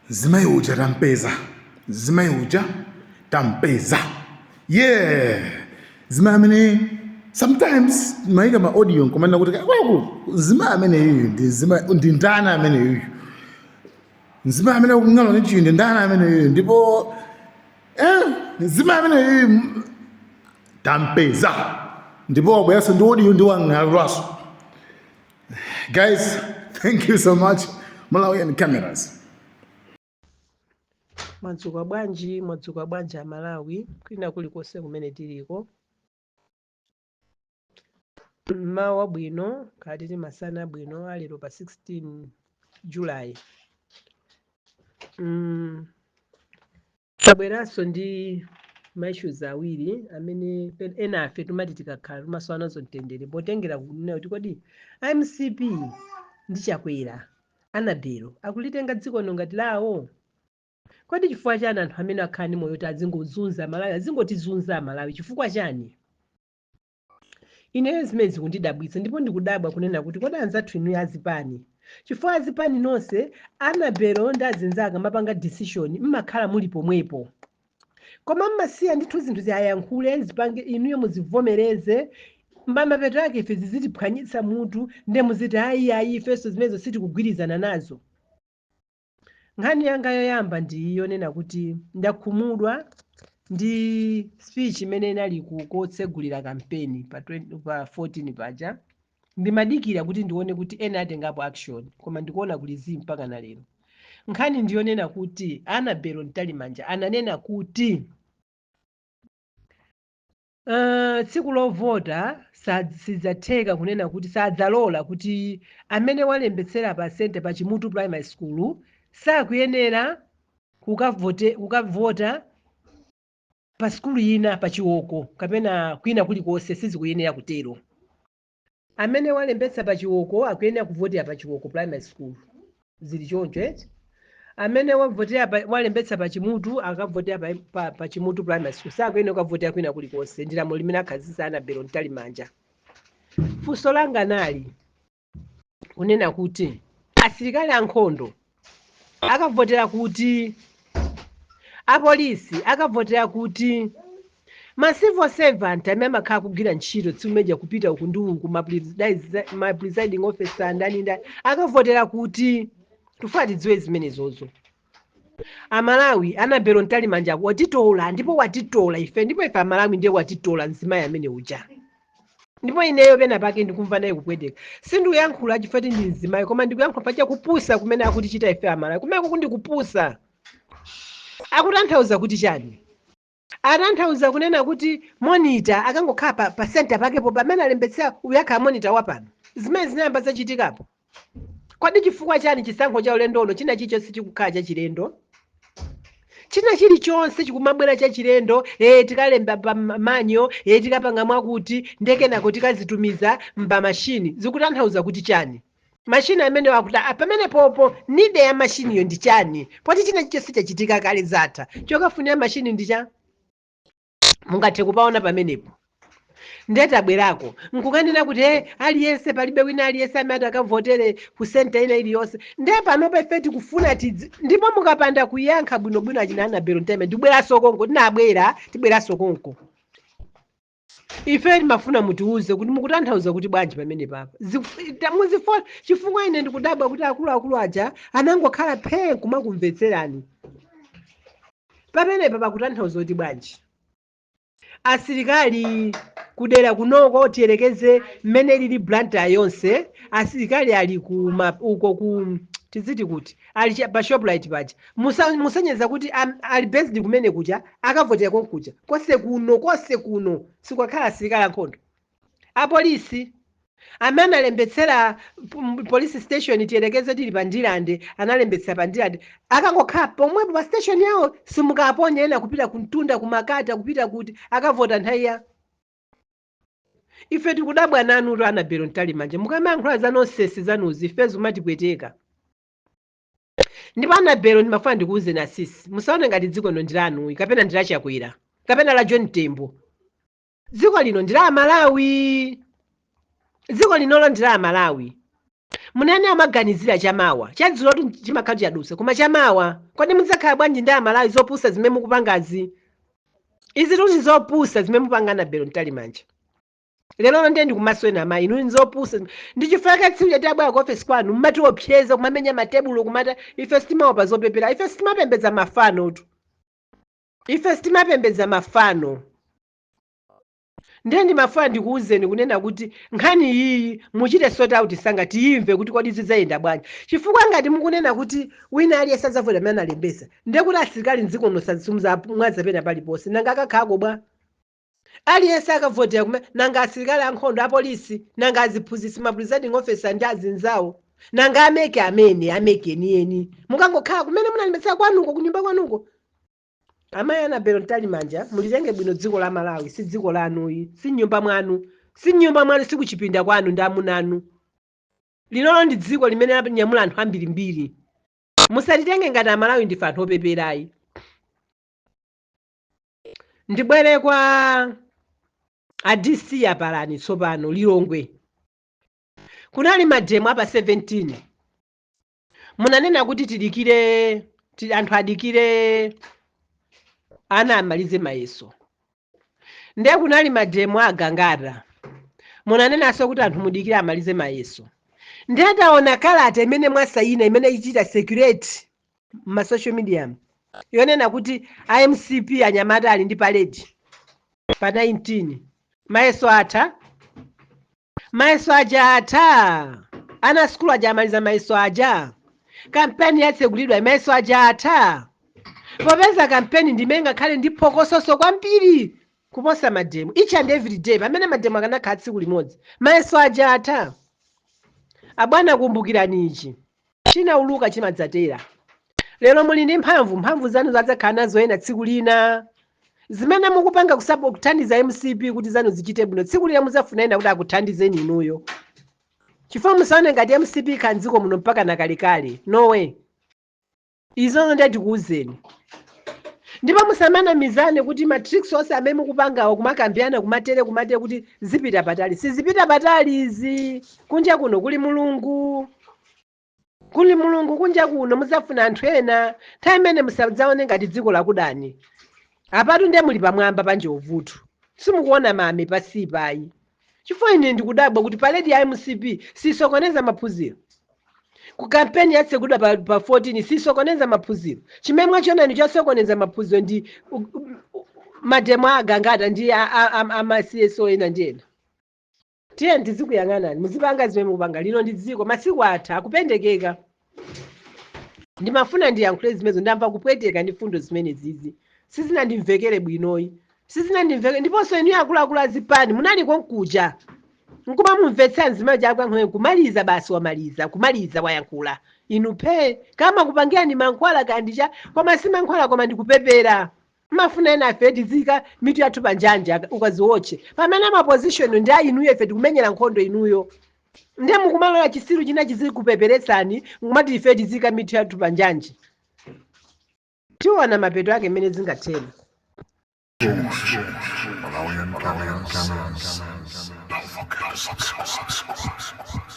Mzimayi uja tampeza, mzimayi uja tampeza, yeah. Mzimayi amene sometimes mayika ma audio nkumanena kuti kwaku mzimayi amene yuyu ndi mzimayi, ndi ndani amene yuyu, mzimayi amene akung'alwa ndi chiyu ndi ndani amene yuyu, ndipo mzimayi amene yuyu tampeza, ndipo wabweranso ndi audio ndi wang'alwaso. Guys, thank you so much. Malawian Cameras. Mwadzuka bwanji? Mwadzuka bwanji Amalawi kwina kulikonse kumene tiliko? Mmawa wabwino, kati ti masana abwino alero pa 16 July. Tabweranso ndi ma issues awiri amene ena afe timati tikakhala timasowa nazo mtendere, potengera kunena kuti kodi MCP ndi Chakwera, Annabel, akulitenga dziko lino ngati lawo? Kodi chifukwa chani anthu amene akhala ndi moyo kuti azingozunza Malawi, azingotizunza Amalawi, chifukwa chani? Ineyo zimene zikundidabwitsa, ndipo ndikudabwa kunena kuti kodi anzathu inuyo azipani, chifukwa azipani nonse, Annabel ndi azinzake amapanga decision, mmakhala muli pomwepo, koma mmasiya ndithu zinthu ziyayankhule, zipange, inuyo muzivomereze, mapeto ake ife zizitiphwanyitsa mutu, nde muziti ayi, ayi, ifenso zimenezo sitikugwirizana nazo. Nkhani yanga yoyamba ndi yonena kuti ndakhumudwa ndi speech imene inali kotsegulira kampeni pa 20, pa 14 paja. Ndimadikira kuti ndione kuti ena atengapo action, koma ndikuona kuli zii mpaka na lero. Nkhani ndiyonena kuti Annabel Mtalimanja ananena kuti tsiku lovota sidzatheka kunena kuti sadzalola kuti amene walembetsera pa center pa Chimutu Primary School sakuyenera kukavota pa sukulu ina pa Chiwoko kapena kwina kulikonse. Sizikuyenera kutero. Amene walembetsa pa Chiwoko akuyenera kuvotera pa Chiwoko Primary School, zili choncho eti? Amene wavotera walembetsa pa Chimutu akavotera pa Chimutu Primary School, sakuyenera kukavotera kwina kulikonse. Ndi lamulo limene akhazikitsa Annabel Mtalimanja. Funso langa nali kunena kuti asilikali ankhondo akavotera kuti? Apolisi akavotera kuti? Ma civil servant amene amakhala kugwira ntchito tsiku meja, kupita uku ndi uku, ma presiding officer, ndani ndani, akavotera kuti? Tifuna tidziwe zimenezozo, Amalawi. Annabel Mtalimanja watitola, ndipo watitola ife, ndipo ife Amalawi ndiye watitola mzimayi amene uja. Ndipo ineyo pena pake ndikumva naye kupweteka. Sindikuyankhula chifukwa ndi mzimayi, koma ndikuyankhula pacha kupusa kumene akutichita ife Amalawi, kumene kundi kupusa. Akutanthauza kuti chani? Atanthauza kunena kuti monitor akangokhala pa center pakepo pamene alembetsera, uyakhala monitor wapano? Zimene zinayamba zachitikapo? Kodi chifukwa chani chisankho cha ulendo uno china chilichonse chikukhala chachilendo, china chilichonse chikumabwera chachilendo? Tikalemba pa manual, tikapanga mwakuti, ndekenako tikazitumiza mba mashini. Zikutanthauza kuti chani mashini amene akuti pamene popo need ya mashiniyo ndi chani, poti china chilichonse chachitika kale, zatha? Chokafunira mashini ndi cha mungathe kupaona pamenepo. Ndetabwerako nkukanena kuti aliyense, palibe wina aliyense amene akavotere ku center ina iliyonse. Nde panopa ife tikufuna tidzi, ndipo mukapanda kuyankha bwinobwino achina Annabel Mtalimanja, ndibweranso konko, tinabwera, tibweranso konko. Ife timafuna mutiuze kuti mukutanthauza kuti bwanji pamene papa. Muzifo chifukwa ine ndikudabwa kuti akuluakulu aja anangokhala phee nkumakumvetserani. Pamenepa pakutanthauza kuti bwanji? Asilikali kudera kunoko, tiyerekeze mmene lili Blantyre yonse, asilikali ali ku uko ku, tiziti kuti ali pa Shoprite paja. Musonyeza kuti ali based kumene kuja, akavotera konkuja. Konse kuno, konse kuno sikukakhala asilikali ankhondo? Apolisi amene analembetsera police station, tiyerekeze tili pa Ndilande, analembetsera pa Ndilande, akangokhala pomwepo pa station yawo, simukaponya ena kupita kumtunda, kumakata, kupita kuti akavota nthawi ya ife? Tikudabwa nanu to, Annabel Mtalimanja. Mukamayankhula za nonsense zanuzi, ife zimatipweteka. Ndipo Annabel, ndimafuna ndikuwuzeni asisi, musaone ngati dziko lino ndi lanuyi, kapena ndi la Chakwera, kapena la John Tembo. Dziko lino ndi la Amalawi, dziko linolo ndi la Amalawi. Munene amaganizira chamawa. Chadzulotu chimakhala chadutsa, koma chamawa kodi mudzakhala bwanji ndi Amalawi? Zopusa zimene mukupangazi, izi tuzi zopusa zimene mupanga, Annabel Mtalimanja. Lero ndiye ndikumaswena amayi inu, nzopusa. Ndi chifukwa tsiku chatabwera ku ofesi kwanu mmatiopseza, kumamenya matebulo, kumata. Ife sitimaopa zopepera, ife sitimapembedza mafano tu, ife sitimapembedza mafano. Ndiye ndimafuna ndikuwuzeni kunena kuti nkhani iyi muchite sort out sanga, tiyimve kuti kodi zidzayenda bwanji, chifukwa ngati mukunena kuti wina aliyense adzavota amene analembesa, ndiye kuti asilikali mdziko muno mwaza pena paliponse. Nanga akakhalako bwa aliyense akavotera kume? Nanga asilikali ankhondo, apolisi? Nanga aziphunzitsi, ma presiding officer ndi azinzawo? Nanga a MEC amene a MEC enieni mukangokhala kumene munalembetsera kwanuko, kunyumba kwanuko? Amayi Annabel Mtalimanja, mulitenge bwino dziko la Malawi. Si dziko lanuyi, si nyumba mwanu, si nyumba mwanu, si kuchipinda kwanu ndi amunanu. Linolo ndi dziko limene lanyamula anthu ambirimbiri. Musatitenge ngati Amalawi ndife anthu opeperayi. Ndibwere kwa a DC apalani tsopano. Lilongwe kunali ma demo apa 17. Munanena kuti tidikire, anthu adikire ana amalize mayeso. Ndiye kunali ma demo agangata, munanenanso kuti anthu mudikire amalize mayeso. Ndiye taona kalata imene mwasayina imene ichita circulate ma social media, yonena kuti iMCP anyamata ali ndi parade pa 19. Mayeso atha, mayeso aja atha, ana sukulu aja amaliza mayeso aja, kampeni yatsegulidwa, mayeso aja atha. Popeza kampeni ndimene ngakhale ndi phokososo kwambiri kuposa ma demo each and every day, pamene ma demo akanakhala tsiku limodzi. Mayeso aja atha. Abwana, kumbukirani ichi: chinauluka chimadzatera. Lero muli ndi mphamvu, mphamvu zanu zadzakhala nazo ena tsiku lina. Zimene mukupanga kusapo kuthandiza MCP kuti zanu zichite bwino, tsiku lina muzafuna ena kuti akuthandizeni inuyo, chifukwa musaone ngati MCP ikhala mdziko muno mpaka nakalekale. No way. Izozo ndiye tikuwuzeni. Ndipo musamanamizane kuti ma tricks onse amene mukupangawo, kumakambirana, kumatere kumatere, kuti zipita patali. Sizipita patali izi. Kunja kuno kuli Mulungu, kuli Mulungu kunja kuno. Mudzafuna anthu ena nthawi imene musadzaone ngati dziko lakudani. Apatu ndiye muli pamwamba pa njovutu, simukuona mame pasipayi, chifukwa ine ndikudabwa kuti parade ya MCP sisokoneza maphunziro, ku kampeni yatsegulidwa pa 14 sisokoneza maphunziro. Chimene mwachionani chosokoneza maphunziro ndi ma demo agangata ndi ama CSO ena ndi ena. Tiye ndizikuyang'anani, muzipanga zimene mukupanga. Lino ndi dziko, masiku atha akupendekeka. Ndimafuna ndiyankhule zimenezo. Ndamva kupweteka ndi fundo zimene zizi sizinandimvekere bwinoyi, sizinandimvekere. Ndiponso inu akuluakulu azipani munaliko nkuja nkuma mumvetsa mzimayi chakuyankhula kumaliza basi, wamaliza kumaliza wayankhula, inu phe kama kupangirani mankhwala kandi cha, koma si mankhwala, koma ndikupepera. Mafuna ena afe tizika mitu yathu panjanja ukaziwotche, pamene ma position ndi a inuyo. Ife tikumenyera nkhondo inuyo, ndiye mukumalola chisiru china chizikupeperetsani nkumati ife tizika mitu yathu panjanja. Tiona mapeto ake mmene zingathera. Malawian cameras. Don't forget to subscribe.